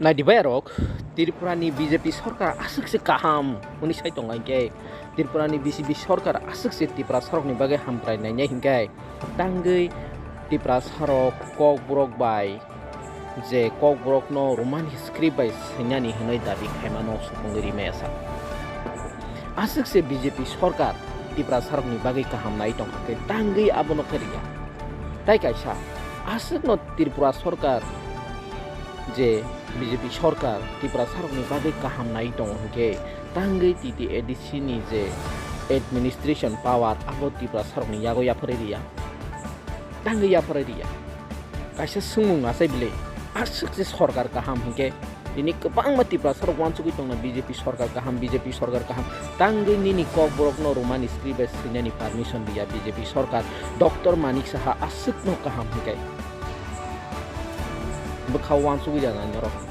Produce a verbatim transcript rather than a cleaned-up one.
Naidi bayarok, Tripura ni B J P sorkar aswk se kaham hwnwi sai tongo hinkhe, Tripura ni B J P sorkar aswk se Tiprasa rokni bagwi hamkrai nainai hinkhe, tangwi Tiprasa rok kokborok bai je kokborokno Romani script bai swinani hwnwi dabi khaimano supungwi rimaya sa. Aswk se B J P sorkar Tiprasa rokni bagwi kaham nai tongkha khe tangwi abono khe riya. Tai kaisa, aswkno Tripura sorkar je B J P sorkar Tiprasa rokni bagwi kaham nai tongo hinkhe tangwi T T A D C ni je administration power abo Tiprasa rokni yago yapharwi riya. Tangwi yapharwi riya. Kaisa swngmung achai bile, aswk se sorkar kaham hinkhe tini kwbangma Tiprasa rok uansugwi tongna B J P sorkar kaham, B J P sorkar kaham. Tangwi nini kokborokno Romani script bai swinani permission riya B J P sorkar. Doctor Manik Saha aswkno kaham hinkhe bwkha uansugwi rwnai norok.